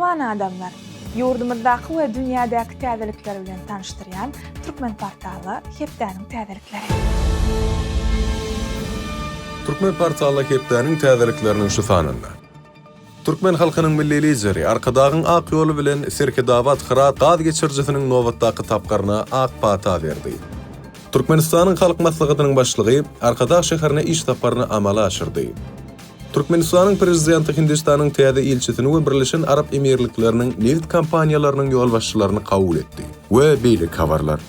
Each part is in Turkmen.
Mähriban adamlar! Ýurdumyzdaky we dünýädäki täzelikler bilen tanyşdyrýan Türkmenportala hepdäniň täzelikleri. Türkmenportala hepdäniň täzelikleriniň şu sanynda. Türkmen halkynyň Milli Lideri Arkadagyň ak ýoly bilen Serkedabat-Hyrat gaz geçirijisiniň nobatdaky tapgyryna ak pata berdi. Türkmenistanyň Halk Maslahatynyň Başlygy Arkadag şäherine iş saparyny amala aşyrdy. Türkmenistanyň Prezidenti Hindistanyň täze ilçisini we Birleşen Arap Emirlikleriniň nebit kompaniýalarynyň ýolbaşçylaryny kabul etdi we beýleki habarlar.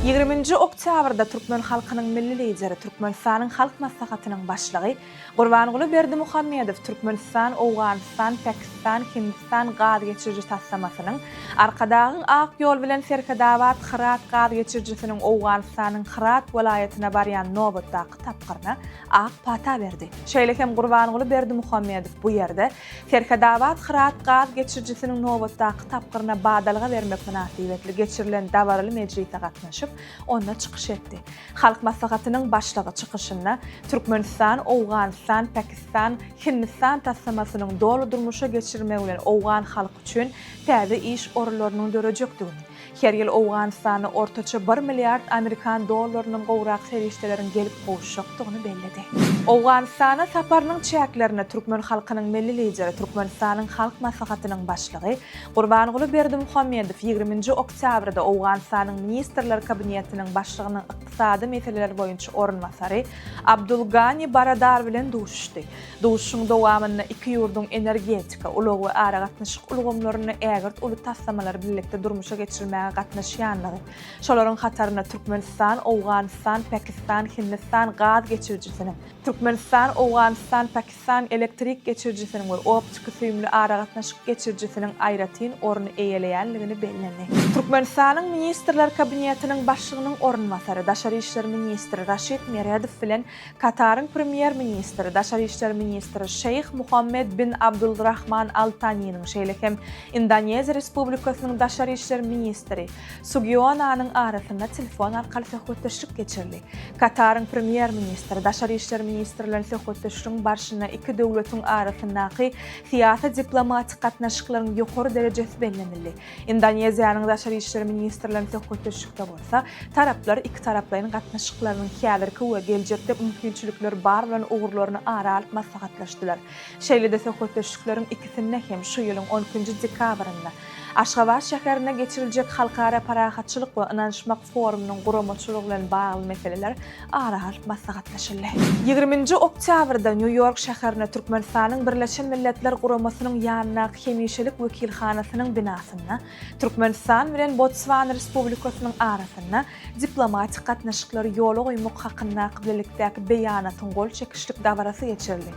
Ýigriminji oktýabrda türkmen halkynyň Milli Lideri, Türkmenistanyň Halk Maslahatynyň Başlygy Gurbanguly Berdimuhamedow Türkmenistan, Owganystan, Pakistan, Hindistan gaz geçiriji taslamasynyň, Arkadagyň ak ýol bilen Serhedabat, Hyrat gaz geçirijisiniň Owganystanyň Hyrat welaýatyna barýan nobatdaky tapgyryna ak pata berdi. Şeýle hem Gurbanguly Berdimuhamedow bu ýerde Serhedabat, Hyrat gaz geçirijisiniň nobatdaky tapgyryna badalga bermek mynasybetli geçirilen dabaraly mejlise gatnaşyp, onda çykyş etdi. Halk Maslahatynyň Başlygy çykyşynda Türkmenistan, Owganystan, Pakistan, Hindistan taslamasynyň doly durmuşa geçirilmegi bilen owgan halky üçin täze iş orunlarynyň dörejekdigini, her ýyl Owganystana ortaça bir milliard amerikan dollaryndan gowrak serişdeleriň gelip gowuşjakdygyny belledi. Owganystana saparynyň çäklerinde türkmen halkynyň Milli Lideri, Türkmenistanyň Halk Maslahatynyň Başlygy Gurbanguly Berdimuhamedow ýigriminji oktýabrda Owganystanyň Ministrler Kabinetiniň Başlygynyň ykdysady meseleler boýunça orunbasary Abdul Gani Baradar bilen duşuşdy. Duşuşygyň dowamynda iki ýurduň energetika, ulag we aragatnaşyk ulgamlarynda ägirt uly taslamalary bilelikde durmuşa geçirmäge gatnaşýandygy, şolaryň hatarynda Türkmenistan, Owganystan, Pakistan, Hindistan gaz geçirijisiniň, Türkmenistan, Owganystan, Pakistan elektrik geçirijisiniň we optiki-süýümli aragatnaşyk geçirijisiniň aýratyn orny eýeleýänligini belledi. Türkmenistanyň Ministrler Kabinetiniň Başlygynyň orunbasary, daşary işler ministri Raşid Meredow bilen Kataryň Premýer-ministri, daşary işler ministri Şeýh Muhammed bin Abdulrahman Al Taniniň, şeýle hem Indoneziýa Respublikasynyň daşary işler ministri Sugionanyň arasynda telefon arkaly söhbetdeşlik geçirildi. Kataryň Premýer-ministri, daşary işler ministri bilen söhbetdeşligiň barşynda iki döwletiň arasyndaky syýasy-diplomatik gatnaşyklaryň ýokary derejesi bellenildi. Indoneziýanyň daşary işler ministri bilen söhbetdeşlikde bolsa, taraplar ikitaraplaýyn gatnaşyklarynyň häzirki we geljekde mümkinçilikleri bar bolan ugurlaryny ara alyp maslahatlaşdylar. Şeýle-de söhbetdeşlikleriň ikisinde hem şu ýylyň on ikinji dekabrynda Aşgabat şäherinde geçiriljek Halkara parahatçylyk we ynanyşmak forumynyň guramaçylygy bilen bagly meseleler ara alyp maslahatlaşyldy. Ýigriminji oktýabrda Nýu-Ýork şäherinde Türkmenistanyň Birleşen Milletler Guramasynyň ýanyndaky hemişelik wekilhanasynyň binasynda Türkmenistan bilen Botswana Respublikasynyň arasynda diplomatik gatnaşyklary ýola goýmak hakyndaky bilelikdäki beýanatyň gol çekişlik dabarasy geçirildi.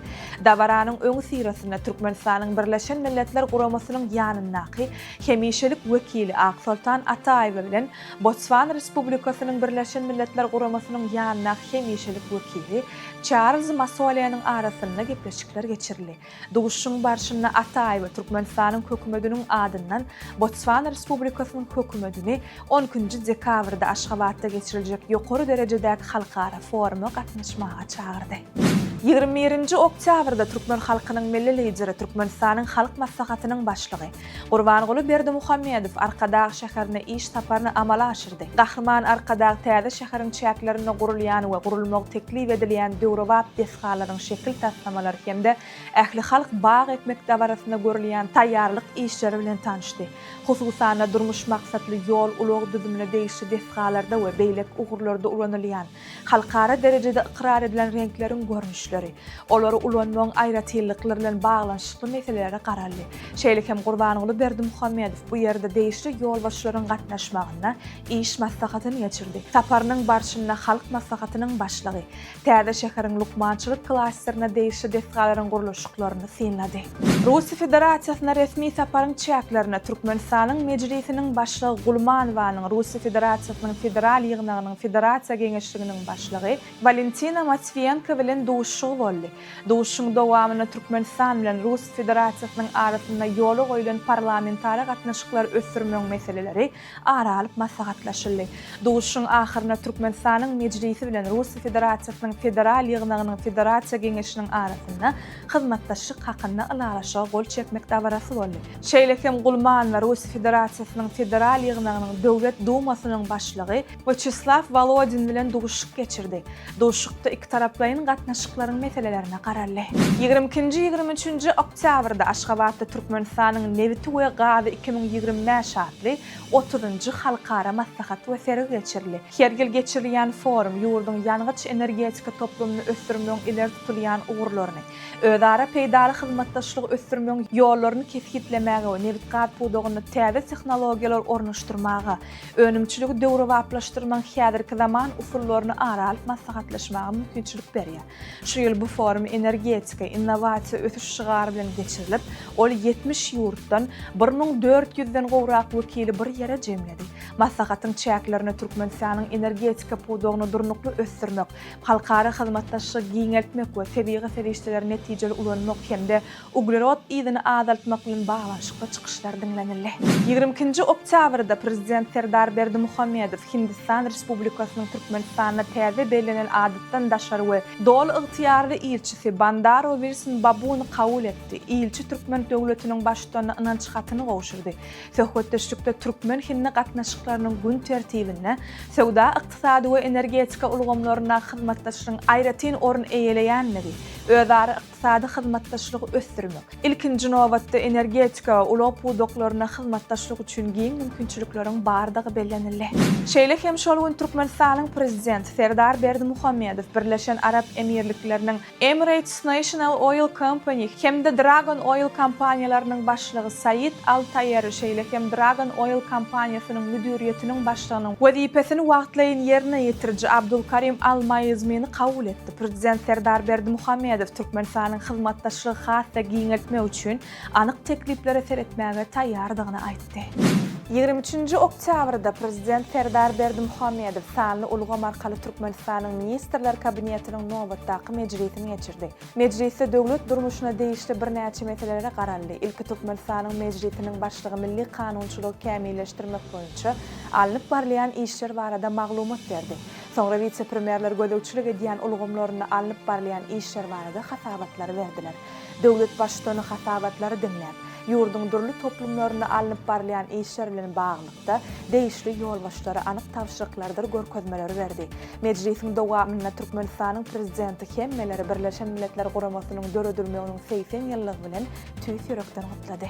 Dabaranyň öňüsyrasynda Türkmenistanyň Birleşen Milletler Guramasynyň ýanyndaky hemişelik wekili Aksoltan Ataýewa bilen Botswana Respublikasynyň Birleşen Milletler Guramasynyň ýanyndaky hemişelik wekili Çarlz Masoleniň arasynda gepleşikler geçirildi. Duşuşygyň barşynda Ataýewa Türkmenistanyň Hökümetiniň adyndan Botswana Respublikasynyň Hökümetini on ikinji dekabrda Aşgabatda geçiriljek ýokary derejedäki halkara foruma gatnaşmaga çagyrdy. 21 nji oktýabrda türkmen halkynyň Milli Lideri, Türkmenistanyň Halk Maslahatynyň Başlygy Gurbanguly Berdimuhamedow Arkadag şäherine iş saparyny amala aşyrdy. Gahryman Arkadag täze şäheriň çäklerinde gurulýan we gurulmagy teklip edilýän döwrebap desgalaryň şekil taslamalary hem-de ählihalk bag ekmek dabarasynda görülýän taýýarlyk işleri bilen tanyşdy. Hususan-da, durmuş maksatly ýol-ulag düzümine degişli desgalarda we beýleki ugurlarda ulanylýan, halkara derejede ykrar edilen reňkleriň görnüşleri, olary ulanmagyň aýratynlyklary bilen baglanyşykly meselelere garaldy. Şeýle hem Gurbanguly Berdimuhamedow bu ýerde degişli ýolbaşçylaryň gatnaşmagynda iş maslahatyny geçirdi. Saparynyň barşynda Halk Maslahatynyň Başlygy Täze şäheriň lukmançylyk klasterine degişli desgalaryň gurluşyklaryny synlady. Russiýa Federasiýasyna resmi saparyň çäklerinde Türkmenistanyň Mejlisiniň Başlygy Gulmanowanyň Russiýa Federasiýasynyň Federal Ýygnagynyň Federasiýa Geňeşliginiň Başlygy Walentina Matwiýenko bilen duşuşygy. duşuşygy boldy. Duşuşygyň dowamynda Türkmenistan bilen Rus Federasiýasynyň arasynda ýola goýlan parlamentara gatnaşyklary ösdürmegiň meseleleri ara alyp maslahatlaşyldy. Duşuşygyň ahyrynda Türkmenistanyň Mejlisi bilen Russiýa Federasiýasynyň Federal Ýygnagynyň Federasiýa Geňeşiniň arasynda hyzmatdaşlyk hakynda ylalaşyga gol çekmek dabarasy boldy. Şeýle hem Gulmanowa Russiýa Federasiýasynyň Federal Ýygnagynyň Döwlet Dumasynyň başlygy Wýaçeslaw Wolodin bilen duşuşyk geçirdi. Duşuşykda ikitaraplaýyn gatnaşyklaryň meselelerine garaldy. Ýigrimi ikinji-ýigrimi üçünji oktýabrda Aşgabatda Türkmenistanyň nebiti we gazy 2025 atly otuzynjy halkara maslahat we sergi geçirildi. Her ýyl geçirilýän forum ýurduň ýangyç-energetika toplumyny ösdürmegiň ileri tutulýan ugurlaryny, özara peýdaly hyzmatdaşlygy ösdürmegiň ýollaryny kesgitlemäge we nebitgaz pudagynda täze tehnologiýalary ornaşdyrmaga, önümçiligi döwrebaplaşdyrmagyň häzirki zaman usullaryny ara alyp maslahatlaşmaga mümkinçilik berýär. Şu ýyl bu forum Energetika, innowasiýa, ösüş şygary bilen geçirilip, ol 70 ýurtdan 1400 den gowrak wekili bir ýere jemledi. Maslahatyň çäklerinde Türkmenistanyň energetika pudagyny durnukly ösdürmek, halkara hyzmatdaşlygy giňeltmek we tebigy serişdeleri netijeli ulanmak hem-de uglerod yzyny azaltmak bilen baglanyşykly çykyşlar diňlenildi. Ýigrimi ikinji oktýabrda Prezident Serdar Berdimuhamedow Hindistan Respublikasynyň Türkmenistanda täze bellenen adatdan daşary we doly ygtyýarly ilçisi Bandaro Wilson Babuny kabul etdi. Ilçi türkmen döwletiniň Baştutanyna ynanç hatyny gowşurdy. Söhbetdeşlikde türkmen-hindi gatnaşyklarynyň gün tertibinde söwda-ykdysady we energetika ulgamlaryndaky hyzmatdaşlygyň aýratyn orun eýeleýändigi, özara ykdysady hyzmatdaşlygy ösdürmek, ilkinji nobatda energetika we ulag pudaklarynda hyzmatdaşlyk üçin giň mümkinçilikleriň bardygy bellenildi. Şeýle hem şol gün Türkmenistanyň Prezidenti Serdar Berdimuhamedow Birleşen Arap Emirlikleriniň Emirates National Oil Company hem-de Dragon Oil kompaniýalarynyň başlygy Said Al Taýeri, şeýle hem Dragon Oil kompaniýasynyň müdiriýetiniň başlygynyň wezipesini wagtlaýyn ýerine ýetiriji Abdulkarim Al Maizmini kabul etdi. Prezident Serdar Berdimuhamedow Türkmenistanyň hyzmatdaşlygy has-da giňeltmek üçin anyk tekliplere seretmäge taýýardygyny aýtdy. Ýigrimi üçünji oktýabrda Prezident Serdar Berdimuhamedow sanly ulgam arkaly Türkmenistanyň Ministrler Kabinetiniň nobatdaky mejlisini geçirdi. Mejlisde döwlet durmuşyna degişli birnäçe meselelere garaldy. Ilki Türkmenistanyň Mejlisiniň Başlygy milli kanunçylygy kämilleşdirmek boýunça alnyp barylýan işler barada maglumat berdi. Soňra wise-premýerler gözegçilik edýän ulgamlarynda alnyp barylýan işler barada hasabatlary berdiler. Döwlet Baştutany hasabatlary diňläp, ýurduň dürli toplumlarynda alnyp barylýan işler bilen baglylykda, degişli ýolbaşçylara anyk tabşyryklardyr görkezmeleri berdi. Mejlisiň dowamynda Türkmenistanyň Prezidenti hemmeleri Birleşen Milletler Guramasynyň döredilmeginiň 80 ýyllygy bilen tüýs ýürekden gutlady.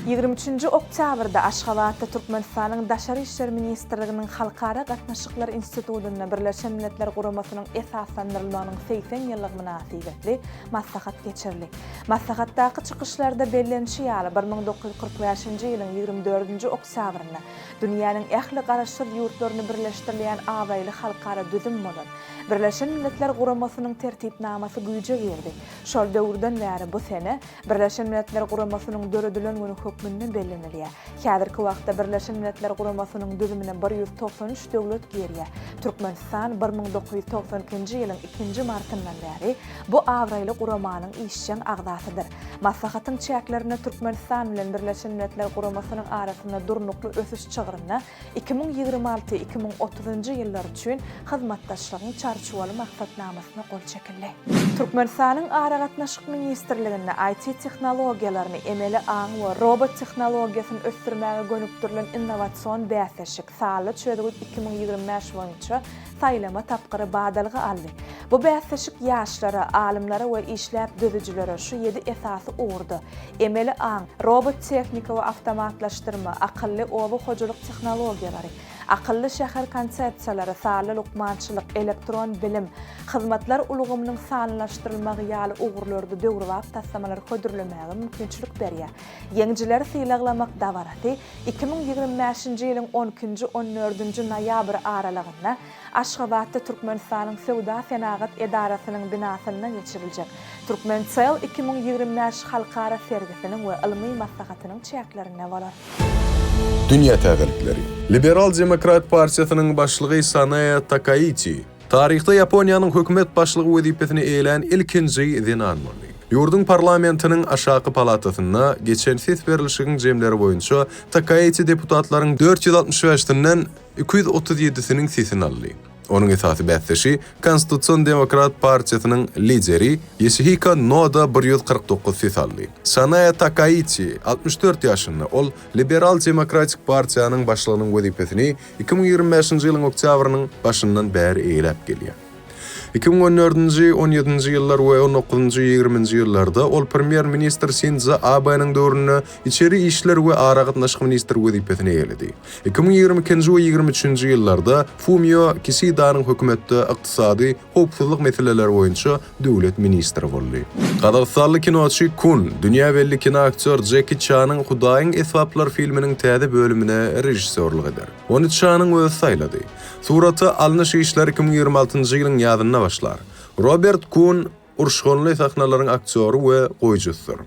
Ýigrimi üçünji oktýabrda Aşgabatda Türkmenistanyň Daşary işler ministrliginiň Halkara gatnaşyklar institutynda Birleşen Milletler Guramasynyň esaslandyrylmagynyň 80 ýyllygy mynasybetli maslahat geçirildi. Maslahatdaky çykyşlarda bellenişi ýaly, 1945-nji ýylyň ýigrimi dördünji oktýabrynda dünýäniň ähli garaşsyz ýurtlaryny birleşdirilýän abraýly halkara düzüm bolan Birleşen Milletler Guramasynyň Tertipnamasy güýje girdi. Şol döwürden bäri bu sene Birleşen Milletler Guramasynyň döredilen güni hökmünde bellenilýär. Häzirki wagtda Birleşen Milletler Guramasynyň düzümine 193 döwlet girýär. Türkmenistan 1992-nji ýylyň ikinji martyndan bäri bu abraýly guramanyň işjeň agzasydyr. Maslahatyň çäklerinde Türkmenistan bilen Birleşen Milletler Guramasynyň arasynda durnukly ösüş çygrynda 2026, 2030-njy ýyllar üçin hyzmatdaşlygyň çarçuwaly maksatnamasyna gol çekildi. Türkmenistanyň Aragatnaşyk ministrliginde IT-tehnologiýalaryny, emeli aň we robot tehnologiýasyny ösdürmäge gönükdirilen innowasion bäsleşik, Sanly çözgüt 2025 boýunça saýlama tapgyry badalga aldy. Bu bäsleşik ýaşlara, alymlara we işläp düzüjilere şu ýedi esasy ugurda, emeli aň, robot tehnika we awtomatlaşdyrma, akylly oba hojalyk tehnologiýalary, akylly şäher konsepsiýalary, sanly lukmançylyk, elektron bilim, hyzmatlar ulgamynyň sanlylaşdyrylmagy ýaly ugurlarda döwrebap taslamalary hödürlemäge mümkinçilik berýär. Ýeňijileri sylaglamak dabarasy 2025-nji ýylyň on ikinji, on dördünji noýabry aralygynda Aşgabatda Türkmenistanyň Söwda-senagat edarasynyň binasynda geçiriljek Turkmencell 2025 halkara sergisiniň we ylmy maslahatynyň çäklerinde bolar. Dünýä täzelikleri. Liberal Demokrat partiýasynyň başlygy Sanae Takaiti. Taryhda Ýaponiýanyň hökümet başlygy wezipesini eýelän ilkinji zenan boldy. Ýurduň parlamentiniň aşaky palatasynda geçen ses berlişigiň jemleri boýunça Takaiti deputatlaryň 465-sinden 237-siniň sesini aldy. Onuň esasy bäsdeşi Konstitusion demokrat partiýasynyň lideri Ýosihiko Noda 149 ses aldy. Sanae Takaiti 64 ýaşynda, ol Liberal demokratik partiýanyň başlygynyň wezipesini 2025-nji ýylyň oktýabrynyň başyndan bäri eýeläp gelýär. 2014-nji, 17-nji ýyllar we on dokuzynjy, ýigriminji ýyllarda ol premýer-ministr Sindzo Abeniň döwründe içeri işler we aragatnaşyk ministri wezipesini eýeledi. 2022-nji we 23-nji ýyllarda Fumio Kisidanyň hökümetde ykdysady howpsuzlyk meseleleri boýunça döwlet ministri boldy. Gazagystanly kinoçy Kun, dünýä belli kinoaktýor Jeki Çanyň Hudaýyň esbaplary filminiň täze bölümine režissýorlyk eder. Ony Çanyň özi saýlady. Surata alnyş işleri 2026-njy ýylyň ýazynda başlar. Robert Kun uruşganly sahnalaryň aktýory we goýujysydyr.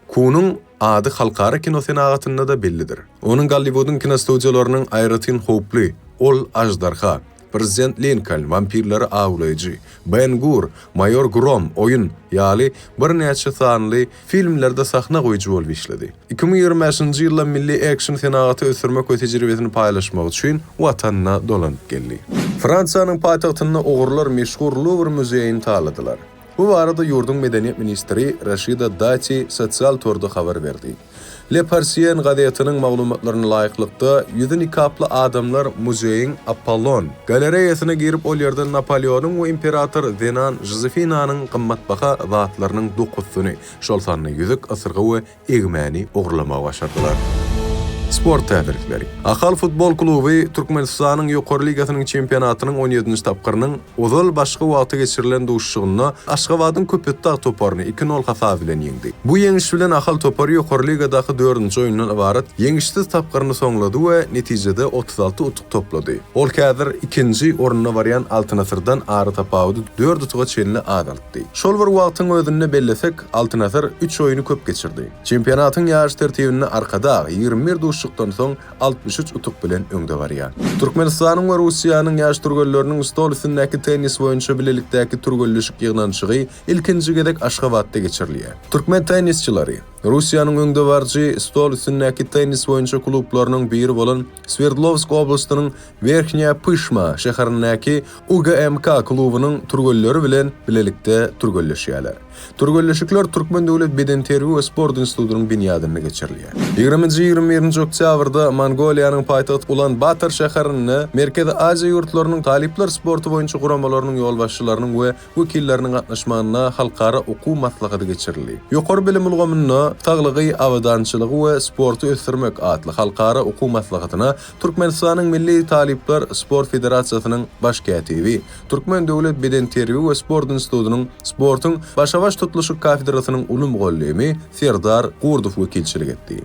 Kunuň ady halkara kino senagatynda-da bellidir. Onuň Golliwudyň kinostudiýalarynyň aýratyn howply Ol aždarha, Prezident Linkoln, Wampirleri awlaýjy, Ben Gur, Maýor Grom, Oýun ýaly birnäçe sanly filmlerde sahna goýujy bolup işledi. 2025-nji ýylda milli ekşn senagaty ösdürmek we tejribesini paýlaşmak üçin Watanyna dolanyp geldi. Fransiýanyň paýtagtynda ogrular meşhur Luwr muzeýini taladylar. Bu barada ýurduň medeniýet ministri Raşida Dati sosial torda habar berdi. Le Parisien gazetiniň maglumatlaryna laýyklykda, ýüzi nikaply adamlar muzeýiň Apollon galereýasyna girip, ol ýerden Napoleonyň we imperator zenan Žozefinanyň gymmatbaha zatlarynyň dokuzysyny, şol sanda ýüzük, ysyrga we egmäni ogurlamagy başardylar. Sport täzelikleri. Ahal futbol kluby Türkmenistanyň Ýokary ligasynyň çempionatynyň on ýedinji tapgyrynyň ozal başga wagta geçirilen duşuşygynda Aşgabadyň Köpetdag toparyny iki nol hasaby bilen ýeňdi. Bu ýeňiş bilen Ahal topary Ýokary ligadaky dördünji oýundan ybarat ýeňişsiz tapgyryny soňlady we netijede 36 utuk toplady. Ol häzir ikinji orunda barýan Altyn Asyrdan aratapawudy dört utuga çenli azaltdy. Şol bir wagtyň özünde bellesek, Altyn Asyr üç oýny köp geçirdi. Çempionatyň ýaryş tertibinde Arkadag 21 duşuşykdan soň 63 utuk bilen öňde barýar. Türkmenistanyň we Russiýanyň ýaş türgenleriniň stol üstündäki tennis boýunça bilelikdäki türgenleşik ýygnanyşygy ilkinji gezek Aşgabatda geçirilýär. Türkmen tennisçileri Russiýanyň öňdebaryjy stol üstündäki tennis boýunça klublarynyň biri bolan Swerdlowsk oblastynyň Werhnýa Pyşma şäherindäki UGMK klubunyň türgenleri bilen bilelikde türgenleşýärler. Türgenleşikler Türkmen döwlet bedenterbiýe we sport institutynyň binýadynda geçirilýär. Ýigriminji, 21-nji oktýabrda Mongoliýanyň paýtagty Ulan-Bator şäherinde Merkezi Aziýa ýurtlarynyň talyplar sporty boýunça guramalarynyň ýolbaşçylarynyň we wekilleriniň gatnaşmagynda halkara okuw maslahaty geçirildi. Ýokary bilim ulgamynda saglygy, abadançylygy we sporty ösdürmek atly halkara okuw maslahatyna Türkmenistanyň Milli talyplar sport federasiýasynyň baş kätibi, Türkmen döwlet bedenterbiýe we sport institutynyň sportuň başa-baş tutluşyk kafedrasynyň uly mugallymy Serdar Gurdow wekilçilik etdi.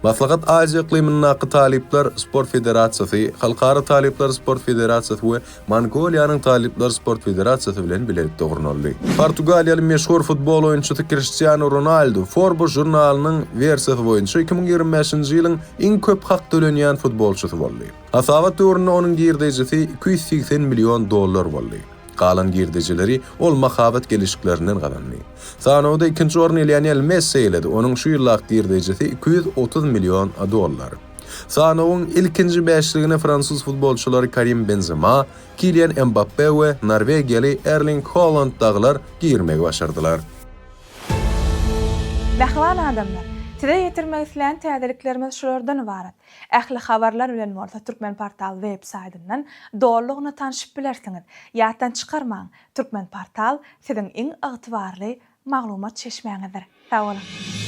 Maslahat Aziýa yklymyndaky talyplar sport federasiýasy, Halkara talyplar sport federasiýasy we Mongoliýanyň talyplar sport federasiýasy bilen bilelikde gurnaldy. Portugaliýaly meşhur futbol oýunçysy Kriştianu Ronaldu Forbes žurnalynyň wersiýasy boýunça 2025-nji ýylyň iň köp hak tölenýän futbolçysy boldy. Hasabat döwründe onuň girdejisi 280 million dollar boldy. Galan girdejileri ol mahabat geleşiklerinden gazandy. Sanawda ikinji orny Lionel Messi eýeledi, onuň şu ýyldaky girdejisi 230 million dollar. Sanawyň ilkinji bäşligine fransuz futbolçylary Karim Benzema, Kilian Mbappe we norwegiýaly Erling Holand dagylar girmegi başardylar. Mähriban adamlar! Size ýetirmek islän täzeliklerimiz şulardan ybarat. Ähli habarlar bilen bolsa Türkmenportal web saýtyndan dolulygyna tanşyp bilersiňiz. Ýatdan çykarmaň, Türkmenportal siziň iň ygtybarly maglumat çeşmäňizdir. Sag boluň!